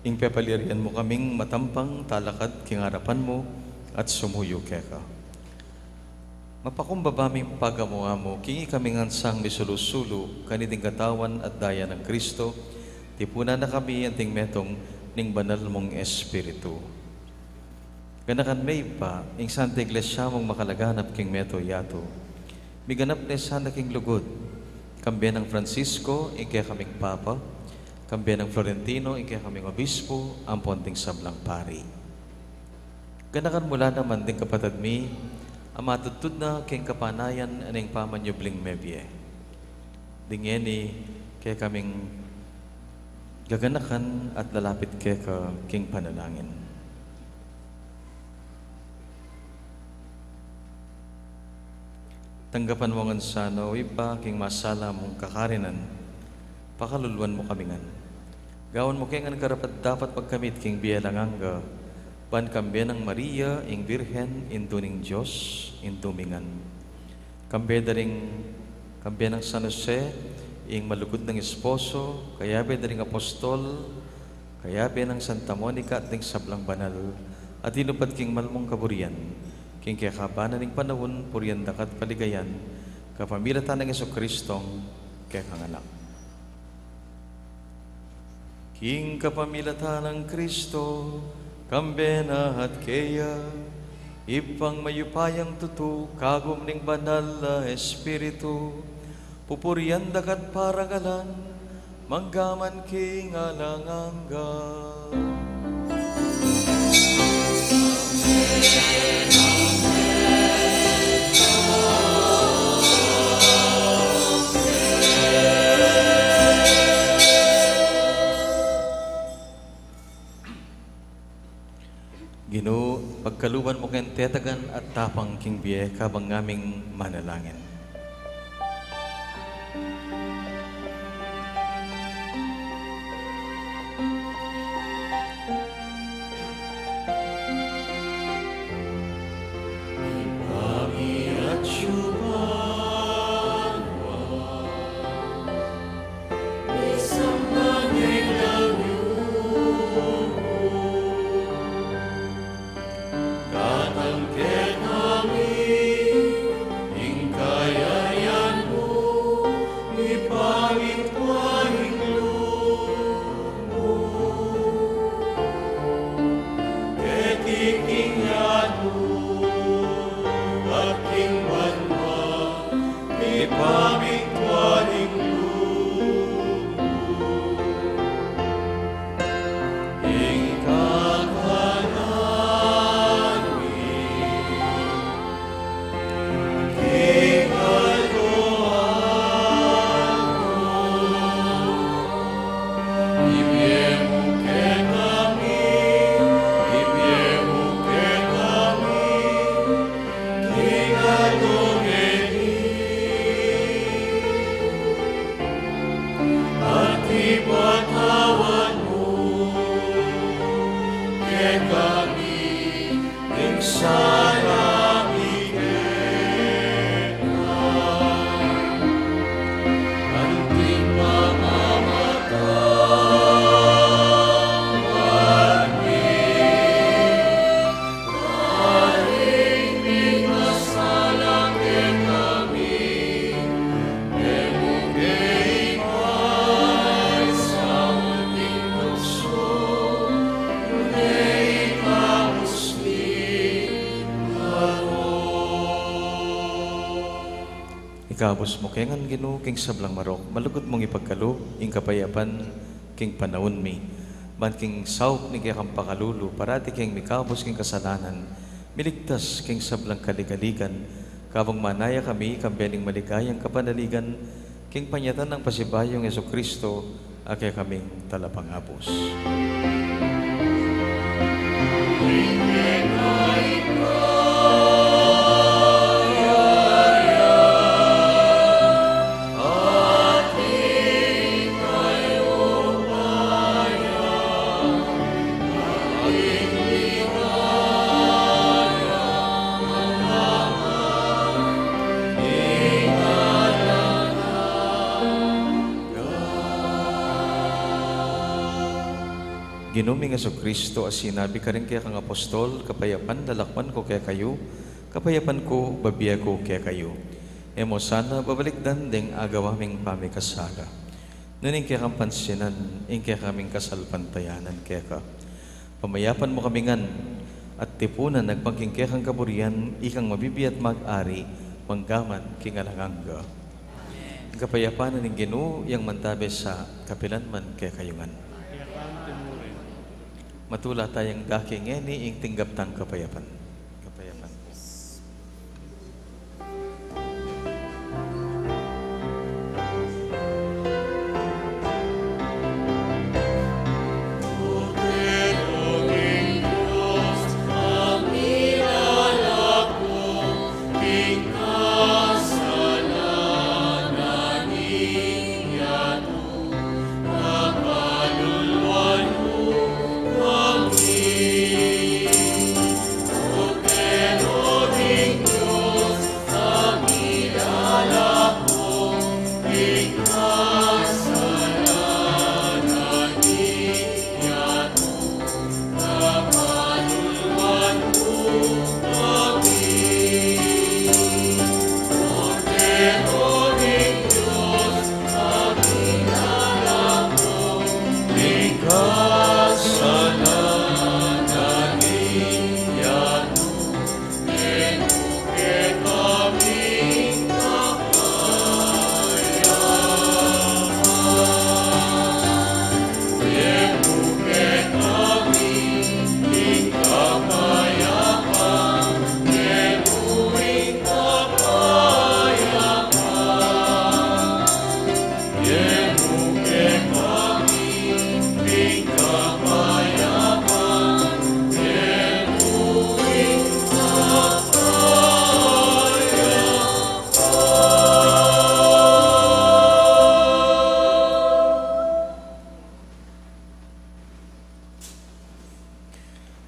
ing pepaliarian mu kaming matampang talakad king arapan mu at sumuyu keka. Mapakumbaba ming pagamu-amu king ikami ngan sang misulu-sulu kaniting katawan at daya nang Kristo, tipunan na kami anting metung ning banal mung Espiritu. Ganakan me Ibpa ing Santa Iglesia mung makalaganap king meto yatu. Miganap ne sana king lugud, kambe nang Francisco, ing kekaming Papa, kambe nang Florentino, ing kekaming Obispo, ampon ding sablang pari. Ganakan mu la naman ding kapatad mi a matudtud na king kapanayan ning pamanyubling mebie. Ding ngeni kekaming gaganakan at lalapit keka king panalangin. Tanggapan mu ngan sana, o Ibpa, king masala mung kakarinan, pakaluluan mu kami ngan. Gawan mu ke ngan karapat-dapat magkamit king bie alang angga, ban kambe nang Maria, ing Birhen, Indu ning Dios, Indu mi ngan. Kambe da ring, kambe nang San Jose, ing malugud nang esposo, kayabe da ring apostol, kayabe nang Santa Monica at ding sablang banal a tinupad king mal mung kaburian, king kekaban na ning panaun, purian daka at kaligayan, kapamilatan nang Jesucristong kekang Anak. King kapamilatan nang Kristo, kambe na at keya, Ibpang mayupayang tutu, kagum ning Banal a Espiritu, pupurian daka at parangalan, mangga man king alang angga. Ginu, pagkaluban mu keng tetagan at tapang king bie kabang ngaming manalangin. Datang kekami ing kayarian mu, mipamintuan ing lub mu. Keti king yatu at king banua, mipamintuan ing lub mu. Ing kakanan mi king aldo-aldo, ibie mu kekami, ibie mu kekami king aldo ngeni, at ipatawad mu kekami ing sala mi keka, Ikabus mu kami ngan, Ginu, king sablang marok, malugud mung ipagkalub ing kapayapan king panaun mi. Ban king saup ning kekang pakalulu, parati kaming mikabus king kasalanan, miligtas king sablang kaligaligan, kabang manaya kami kambe ning maligayang kapanaligan, king panyatang nang pasibayung Jesucristo, a kekaming talapangabus. Ginu ming Jesucristo, a sinabi karing kekang apostol, "Kapayapan lalakwan ku kekayu, kapayapan ku bibie ku kekayu." E mu sana babalikdan deng agawa ming pamikasala, nune ing kekang pansinan ing kekaming kasalpantayanan keka. Pamayapan mu kami ngan at tipunan agpang king kekang kaburian, ikang mabibie at mag-ari manggaman king alang angga. Ing kapayapan na ning Ginu, yang mantabe sa kapilan man kekayu ngan. Matula tayang dake ngeni ing tinggap tang kapayapan. Kapayapan.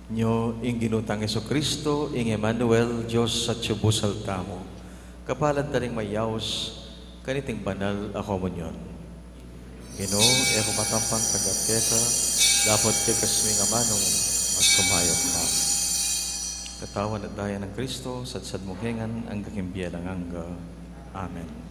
Nyo ing Ginu tang Jesucristo, ing Emmanuel, Dios atyu busal tamu. Kapalad da ring mayaus kaniting banal a komunyon. Ginu, e ku katampang tanggap keka, dapot ikasmu ing amanu mu at kumayap ka. Katawan at daya nang Kristo, sadsad mu kami ngan angga king bie alang angga. Amen.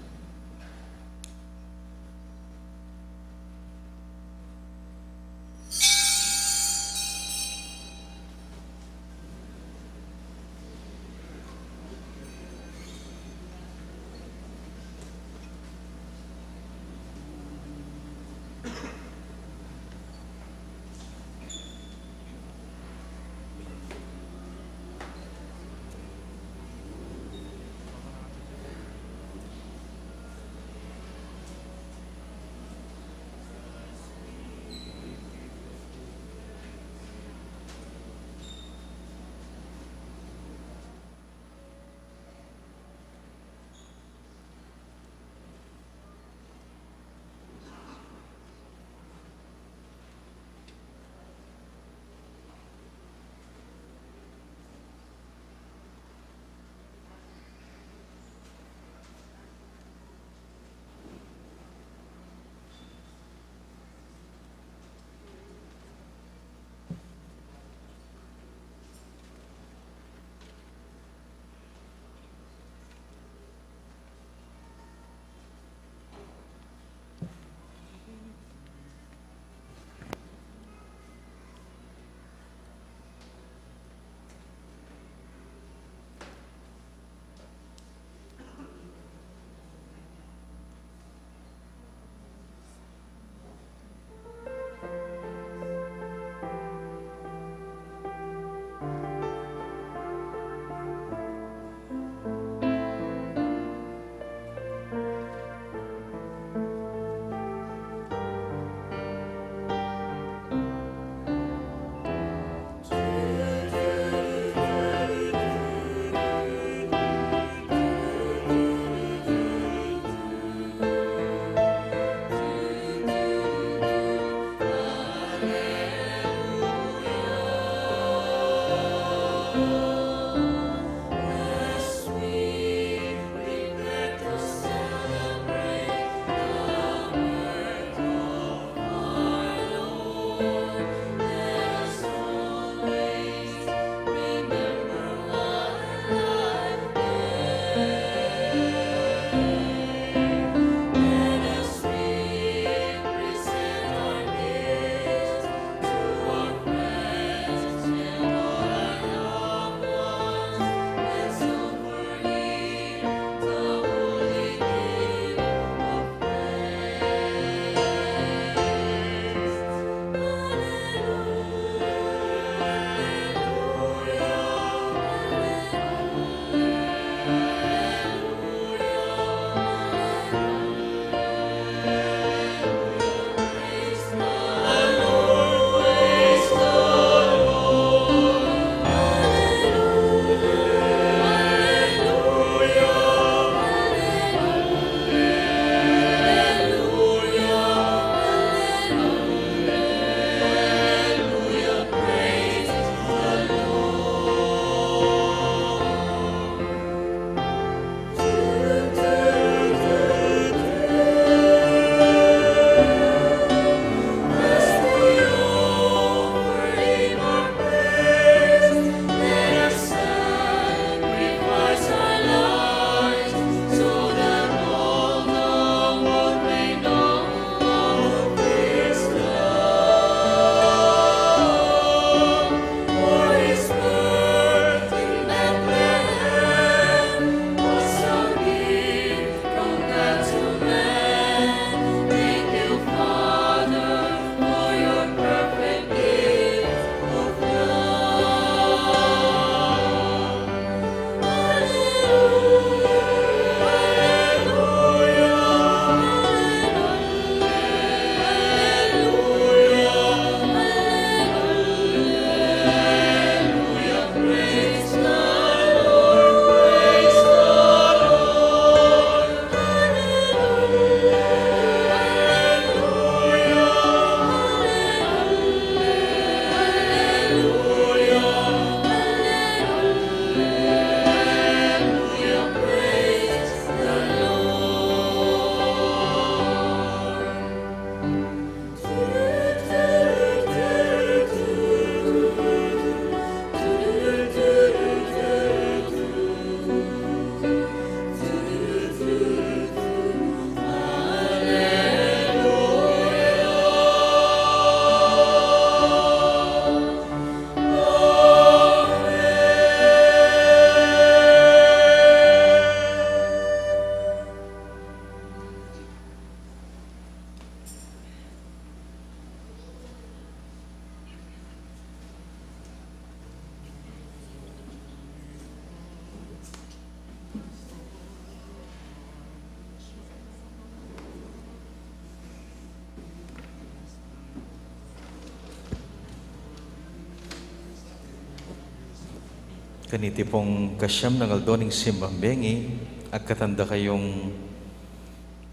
Kaniti pung kasiam nang aldo ning simbang bengi, agkatan da kayung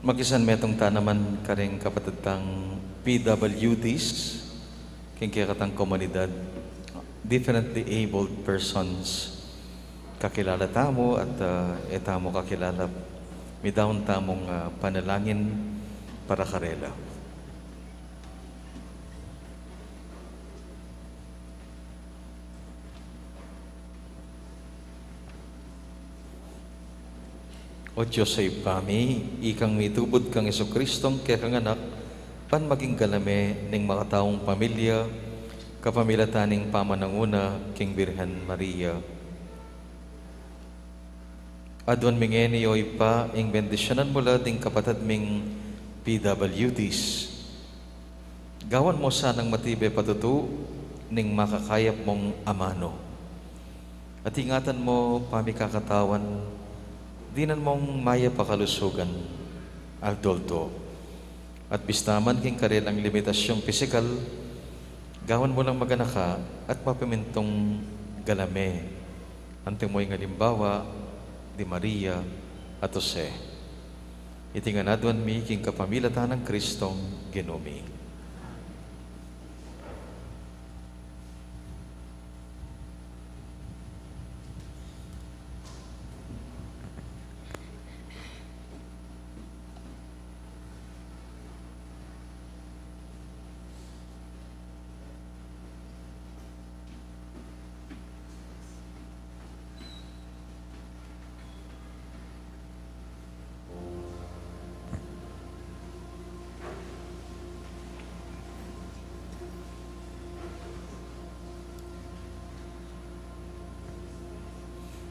makisan metung ta naman karing kapatad tang P W Ds, king kekatang komunidad, differently abled persons. Kakilala tamu at, ah, e tamu kakilala, midaun tamung, ah, panalangin para karela. O Dios a Ibpa mi, ikang mitubud kang Jesucristong kekang Anak, ban maging gala me ning makataung pamilya, kapamilatan ning pamananguna king Birhen Maria. Aduan mi ngeni, o Ibpa, ing bendisyunan mu la ding kapatad ming P W Ds. Gawan mu sanang matibe patutu ning makakayap mung amanu. At ingatan mu pamikakatawan, dinan mung mayap a kalusugan, aldo-aldo. At bista man king karelang limitasyung pisikal, gawan mu lang maganaka at mapamintung gala me. Anti mu ing alimbawa di Maria at Jose. Iti ngan aduan mi king kapamilatan nang Kristong Ginu mi.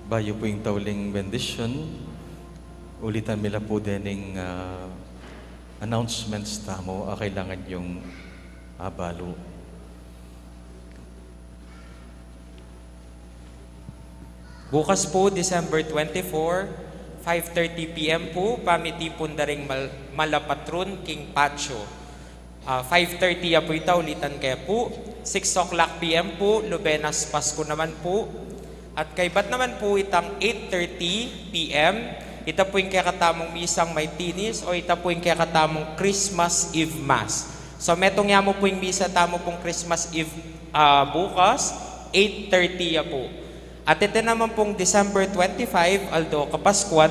Bayu pu ing tauling bendisyun, ulitan mi la pu dening, ah, announcements tamu a kailangan yung abalu. Bukas pu, December twenty-four, five thirty P M pu, pamitipun da ring mal-, mala patrun king patio. Ah, five thirty ya pu ita, ulitan ke pu. Six o'clock P M pu, Lubenas Pasku naman pu. At kaybat naman pu itang eight thirty P M, ita pu ing kekatamung misang maitinis o ita pu ing kekatamung Christmas Eve Mass. So, metung ya mu pu ing misa tamu pung Christmas Eve, ah, bukas, eight thirty ya pu. At iti naman pung December twenty-five, aldo Kapaskuan,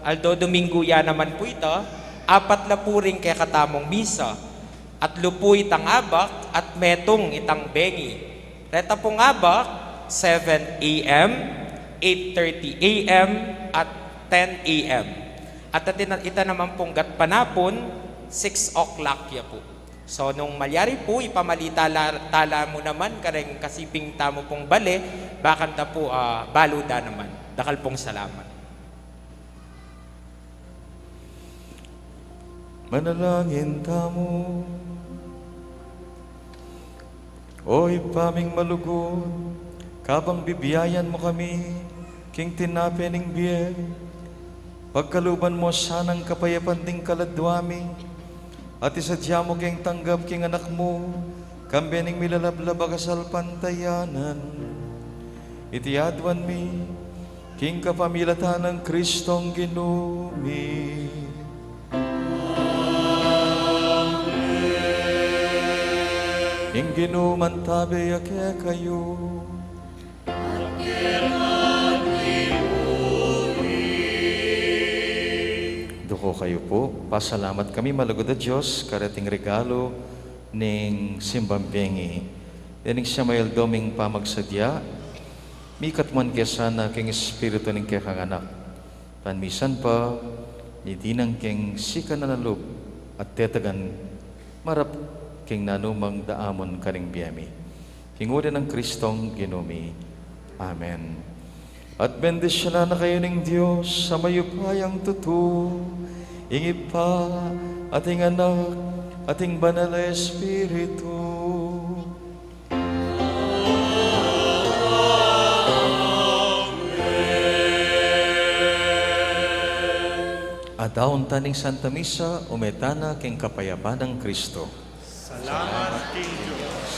aldo Domingo ya naman pu ita, apat la pu ring kekatamung misa. Atlu pu itang abak at metung itang bengi. Reta pung abak, seven A M, eight thirty A M, at ten A M. At ita, ita naman pung gatpanapun, six o'clock ya pu. So, nung malyari pu, ipamalita la, tala mu naman kareng kasiping tamu pung bale, bakanta pu, ah, balu da naman. Dakal pung salamat. Manalangin tamu. O Ibpa ming malugud, kabang bibiayan mu kami king tinape ning bie, pagkaluban mu sanang kapayapan ding kaladua mi, at isadya mu keng tanggap king Anak mu, kambe ning milalablab a kasalpantayanan. Iti aduan mi, king kapamilatan nang Kristong Ginu mi. Amen. Ing Ginu mantabe ya kekayu. Duko kayu pu. Pasalamat kami, malugud a Dios, kareting regalu ning simbang bengi. Dening siya mayaldo ming pamagsadya, mikatmuan ke sana king Espiritu ning kekang Anak. Ban misan pa, idinang keng sikanan a lub at tetagan, marap king nanumang daamun karing bie mi. King uli nang Kristong Ginu mi. Amen. At bendisyunan na kayu ning Dios a mayupayang tutu, ing Ibpa, at ing Anak, at ing Banal a Espiritu. Adaun ta ning Santa Misa, ume tana king kapayapan nang Kristo. Salamat king Dios.